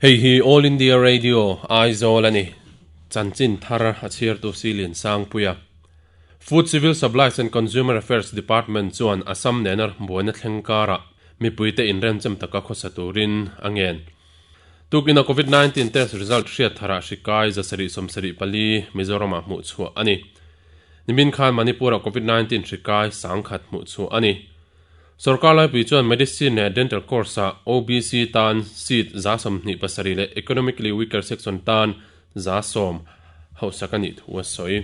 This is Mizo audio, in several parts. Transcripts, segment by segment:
Hei hi All India Radio, Aizawl a ni. Chanchin thar a chhiartu Silin Sangpuia. Food Civil Supplies and Consumer Affairs Department chuan Assam nena buaina thleng karah mipuite inremchem taka khawsa turin a ngen. Tukina Covid 19 test result hriat tharah hri kai 774 Mizoramah hmuh chhuah a ni. Nimin khan Manipur-ah Covid 19 hri kai 10,000 hmuh chhuah a ni. Sorkar laipui chuan Medicine leh Dental course-ah OBC tan seat 27 leh Economically Weaker Section tan 10% hausak a nih thu a sawi.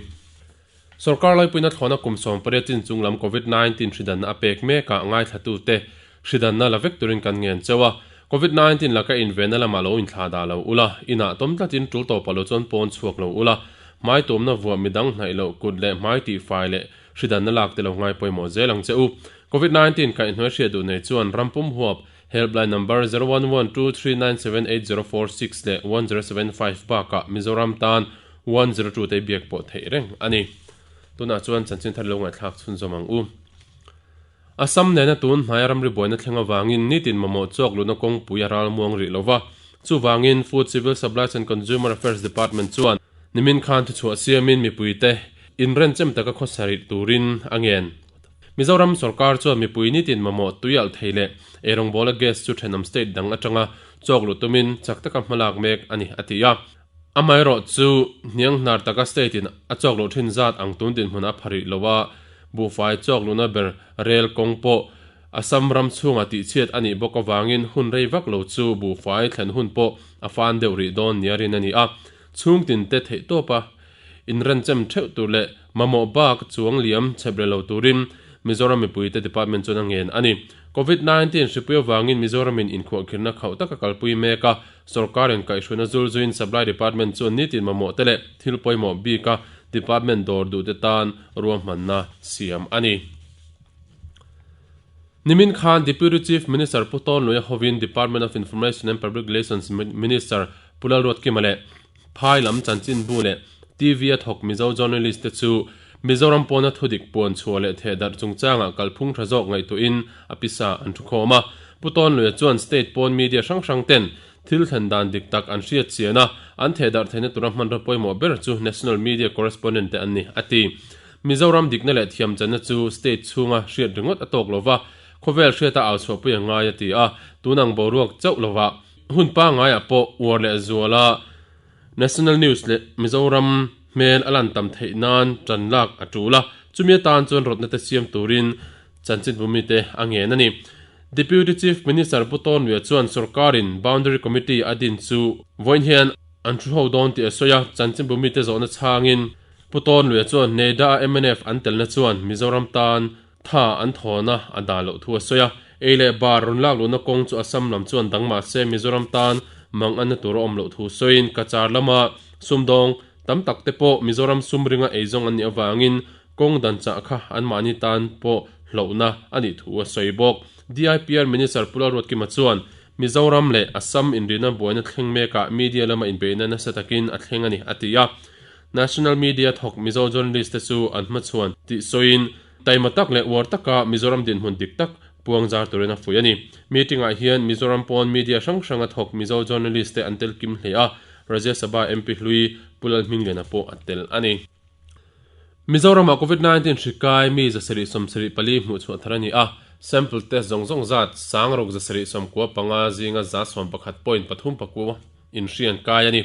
Sorkar laipuina thlawhna kum 18 chin chung lam Covid 19 hridanna a pek mekah ngaithlatute hridanna la vek turin kan ngen cheu a. Covid 19 laka invenna lamah lo inthlah dah lo ula, inah tawm tlatin tul tawpah lo chuan pawn chhuak lo ula, hmai tuamna vuah midang hnaih loh kut leh hmai tihfai leh hridanna lak te lo ngai pawimawh zel ang che u. Covid 19 kaihhnuai hriat duh nei chuan ram pum huap helpline number 0112397804 leh 1075 bakah Mizoram tan 102 te biak pawh theih reng a ni. Tunah chuan chanchin thar lo ngaihthlak chhunzawm ang u. Assam nena tun hnaia ramri buaina thleng avangin nitin mamawh chawk luhna kawngpui a ral muang rih lova. Chuvangin Food Civil Supplies and Consumer Affairs Department chuan nimin khan thuchhuah siamin mipuite inrenchem taka khawsa rih turin a ngen. Mizoram sorkar chuan mipui nitin mamawh tui alh thei leh eirawngbawla gas chu thenawm state dang atanga chawk luh tumin chak taka hmalak mek a ni a ti a. Amaherawh chu hniang hnar taka state in a chawk luh thin zat ang tun dinhmun a pha rih lo a, buhfai chawk luhna ber rel kawng pawh Assam ram chhungah tihchhiat a nih bawk avangin hun rei vak lo chu buhfai thlen hun pawh a fan deuh rih dawn nia rin a ni a. Chhungtin te theihtawp a inrenchem theuh tur leh mamawh bak chuang liam chhep reh lo turin Mizoram mipuite department chuan a ngen a ni. Covid 19 hripui avangin Mizoramin inkhuahkhirhna khauh taka kalpui mek a, Sorkarin kaihhruaina zul zuiin Supply Department chuan nitin mamawh te leh thil pawimawh bika department dawr duhte tan ruahmanna siam a ni. Nimin khan Deputy Chief Minister Pu Tawn Luia hovin Department of Information and Public Relations Minister Pu Lalruatkima leh Phai lam chanchinbu leh TV a thawk Mizo journalist te chu Mizoram pawna thudik puan chhuah leh thehdarh chungchangah kalphung tha zawk ngaihtuahin a pisa an thu khawm a. Pu Tawn Luia chuan state pawn media hrang hrang ten thil thlen dan dik tak an hriat chian a, an thehdarh theihna tura hmanraw pawimawh ber chu National Media Correspondent te an ni, a ti. Mizoram dikna leh thiamchanna chu state chhunga hriat ringawt a tawk lova, khawvel hriata au chhuahpui a ngai a ti a, tunang boruak chauh lovah hun pangaiah pawh uar leh zuala National News leh Mizoram hmel a lan tam theih nan tan lak a tul a, chumi atan chuan rawtna te siam turin chanchinbu mite a ngen a ni. Deputy Chief Minister Pu Tawn Luia chuan sorkarin Boundary Committee a din chu vawiin hian an thu ho dawn tih a sawi a, chanchinbu mite zawhna chhangin Pu Tawn Luia chuan NEDA-a mnf an telna chuan Mizoram tan tha an thawna a dah loh thu a sawi a, ei leh bar rawn lak luhna kawng chu Assam lam chuan dang mah se Mizoram tan mang anna tur a awm loh thu sawiin Cachar lama sumdawng tam tak te pawh Mizoram sum ringa eizawng an nih avangin kawng dan chah kha anmahni tan pawh hlauhna a nih thu a sawi bawk. DIPR Minister Pu Lalruatkima chuan Mizoram leh Assam inrina buaina thleng mekah media lama inbeihna nasa takin a thleng a ni a ti a. National Media thawk Mizo journalist te chu an hmachhuan tih sawiin taima tak leh uar taka Mizoram dinhmun dik tak puang zar turin a fuih a ni. Meeting ah hian Mizoram pawn media hrang hranga thawk Mizo journalist te an tel kim hle a, Rajya Sabha MP hlui Pu Lalhmingliana pawh a tel a ni. Mizoramah Covid 19 hri kai mi 774 hmuh chhuah thar a ni a, sample test zawng zawng zat 6795 zinga 11.3 pakua inhrian kai a ni.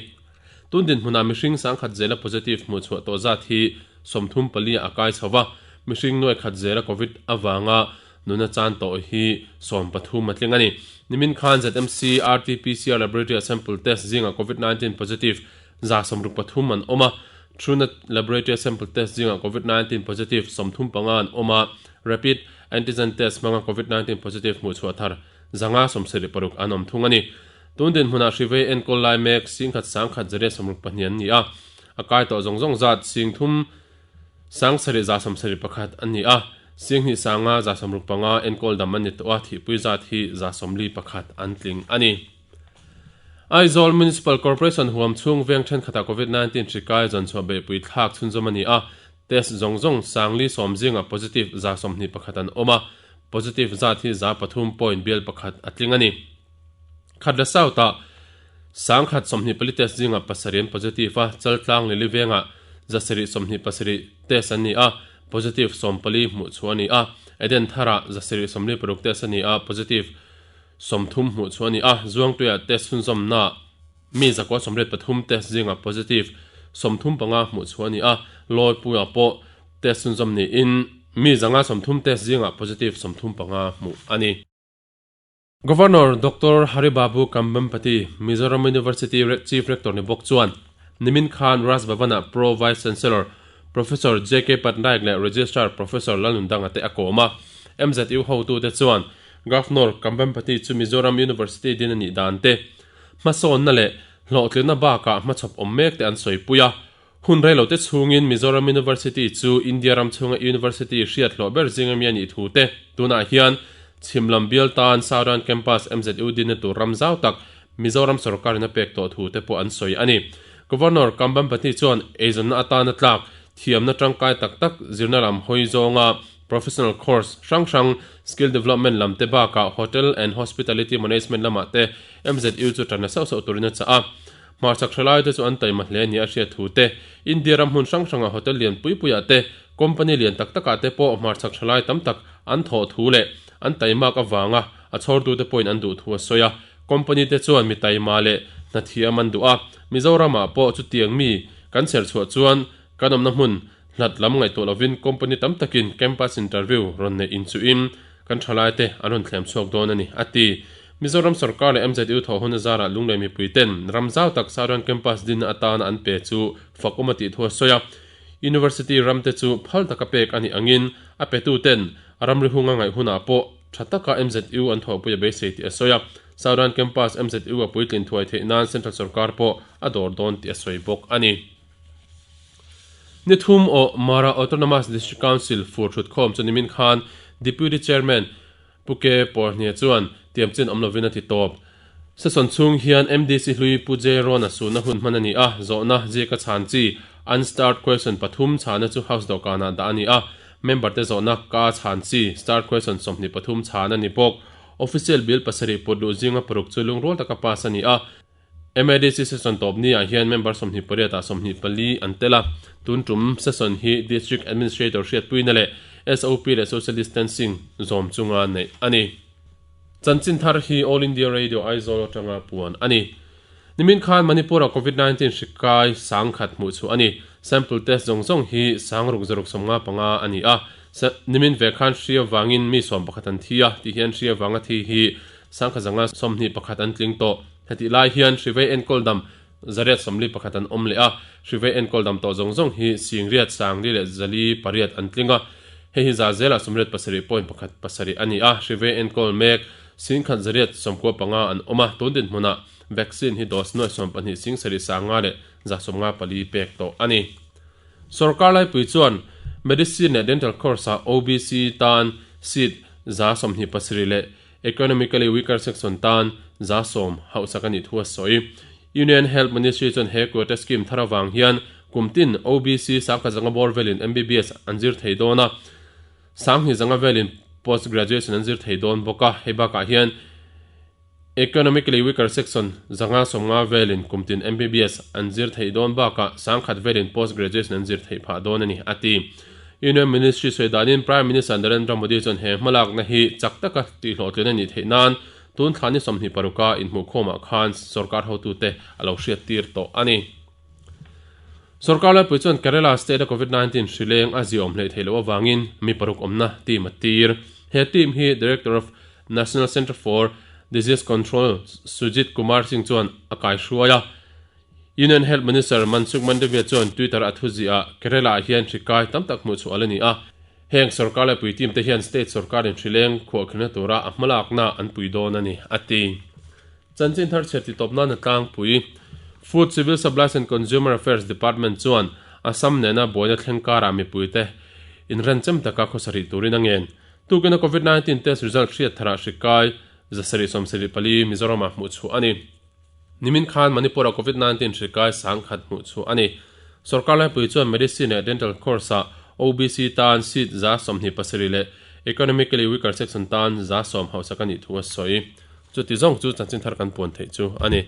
Tun dinhmunah mihring 10,000 zela positive hmuh chhuah tawh zat hi 34 ah a kai chho va, mihring nuai khat zela Covid avanga nuna chan tawh hi 13 a tling a ni. Nimin khan ZMC RT-PCR Laboratory-a sample test zingah Covid 19 positive 63 an awm a, Truenat Laboratory-a sample test zingah Covid 19 positive 35 an awm a, Rapid Antigen Test hmanga Covid 19 positive hmuh chhuah thar 576 an awm thung a ni. Tun dinhmunah hrivei enkawl lai mek 10,000 10,000 162 an ni a, a kai tawh zawng zawng zat 3,000 771 an ni a, 2,5 165 enkawl dam an ni tawh a, thihpui zat hi 41 an tling a ni. Aizawl Municipal Corporation huam chhung veng thenkhatah Covid 19 hri kai zawnchhuah beihpui thlak chhunzawm a ni a, test zawng zawng 410 zingah positive 121 an awm a, positive zat hi 3.1 a tling a ni. Khatla South-ah. 24 test zingah pasarih an positive a, Chaltlang leh Livengah 727 test an ni a, positive 14 hmuh chhuah a ni a, Eden Tharah 746 test a ni a, positive 30 hmuh chhuah a ni a, Zuangtuiah test chhunzawmnaah mi 983 test zingah positive 35 hmuh chhuah a ni a, Lawipuiah pawh test chhunzawm niin mi 130 test zingah positive 35 hmuh a ni. Governor Doctor Hari Babu Kambhampati, Mizoram University Chief Rector ni bawk chuan nimin khan Raj Bhavan-ah Pro Vice Chancellor Professor JK Patnaik leh Registrar Professor Lalnundanga te a kawm a. MZU hotute chuan Governor Kambhampati chu Mizoram University din a nih dan te, hmasawnna leh hlawhtlinna bakah hmachhawp awm mek te an sawipui a. Hun reilote chhungin Mizoram University chu India ram chhunga University hriat hlawh ber zinga mi a nih thu te, tunah hian chhim lam bial tan Southern Campus MZU dinna tur ram zau tak Mizoram sorkarin a pek tawh thu te pawh an sawi a ni. Governor Kambhampati chuan eizawnna atana tlak thiamna tangkai tak tak zirna lam hawi zawnga professional course hrang hrang, skill development lam te bakah Hotel and Hospitality Management lamah te MZU chu tanna sauh sauh turin a chah a. Hmarchhak hrelai te chu an taima hle nia a hriat thu te, India ram hmun hrang hranga hotel lian pui puiah te, company lian tak takah te pawh hmarchhak hrelai tam tak an thawh thu leh an taimak avanga a chhawrtute pawhin an duh thu a sawi a. Company te chuan mi taima leh hnathiam an duh a, Mizoramah pawh chutiang mi kan chher chhuah chuan kan awmna hmun hlat lam ngaihtuah lovin company tam takin campus interview rawn neih inchuhin kan thalaite an rawn thlem chhuak dawn a ni, a ti. Mizoram sorkar leh MZU thawh hun azarah Lunglei mipui ten ram zau tak Southern Campus dinna atana an pe chu fakawm a tih thu a sawi a. University ram te chu phal taka pek a nih angin a petu ten ramri hunga ngaih hunah pawh tha taka MZU an thawhpui a beisei tih a sawi a. Southern Campus MZU a puitlin thuai theih nan Central sorkar pawh a dawr dawn tih a sawi bawk a ni. Ni thum aw Mara Autonomous District Council fur thutkhawm chu nimin khan Deputy Chairman Pu Ke Pawlhnia chuan tiam chin awm lovin a ti tawp. Session chhung hian MDC hlui Pu J Rawna suhna hun hman a ni a, zawhna ziaka chhan chi, unstarred question, pathum chhana chu House dawhkanah dah a ni a, member te zawhna ka chhan chi, starred question, 23 chhan a ni bawk. Official bill pasarih put luh zinga paruk chu lungrual taka pass a ni a. MADC session tawp ni ah hian member 28 ah 24 an tel a, tun tum session hi District Administrator hriatpuina leh SOP leh Social Distancing zawm chunga neih a ni. Chanchin thar hi All India Radio Aizawl atanga puan a ni. Nimin khan Manipur-ah Covid 19 hri kai 10,000 hmuh chhuah a ni. Sample test zawng zawng hi 6,655 a ni a. Nimin ve khan hri avangin mi 11 an thi a, tih hian hri avanga thi hi 1,121 an tling tawh. Hetih lai hian Hrivei enkawl dam zariat 41 an awm leh a, Hrivei enkawl dam tawh zawng zawng hi singriat sangli leh zali pariat an tling a, hei hi za zelah 87 point pakhat pasarih a ni a, Hrivei enkawl mek singkhat zariat 95 an awm a, tun dinhmunah vaccine hi dose nuai sawmpahnih singsarih sanga leh za 54 pek tawh a ni. Sorkar laipui chuan Medicine leh Dental course-ah OBC tan seat 27 leh Economically weaker section tan 10% hauhsak a nih thu a sawi. Union Health Ministry chuan he quota scheme thar avang hian kum tin OBC sangkhat zanga bawr velin MBBS an zir thei dawn a, sanghnih zanga velin post graduation an zir thei dawn bawk a. Hei bakah hian Economically weaker section 150 velin kum tin MBBS an zir thei dawn bakah sangkhat velin post graduation an zir theih phah dawn a ni, a ti. Union Ministry sawi danin Prime Minister Narendra Modi chuan he hmalakna hi chak taka tihhlawhtlin a nih theih nan tun thla ni 26 a inhmuhkhawmah khan sorkar hotute a lo hriattir tawh a ni. Sorkar laipui chuan Kerala state a Covid 19 hri leng a ziaawm hleih theih loh avangin mi paruk awmna team a tir. He team hi Director of National Centre for Disease Control Sujit Kumar Singh chuan a kaihruai a. Union Health Minister Mansukh Mandaviya chuan Twitter a thuziah ah Kerala ah hian hri kai tam tak hmuh chhuah a la ni a. Heng sorkar leh pui team te hian state sorkarin hri leng khuahkhirna tura a hmalakna an pui dawn a ni, a ti. Chanchin thar chhiat titawp nana tlangpui Food, Civil Supplies and Consumer Affairs Department chuan Assam nena buaina thleng karah mipuite inrenchem taka khawsarih turin a ngen. Tukina Covid 19 test result hriat tharah hri kai 774 Mizoramah hmuh chhuah a ni. Nimin khan Manipur-a Covid 19 hri kai 10,000 hmuh chhuah a ni. Sorkar laipui chuan Medicine leh Dental course-ah OBC tan seat 27 leh Economically Weaker Section tan 10% hausak a nih thu a sawi. Chuti zawng chu chanchin thar kan puan theih chu a ni.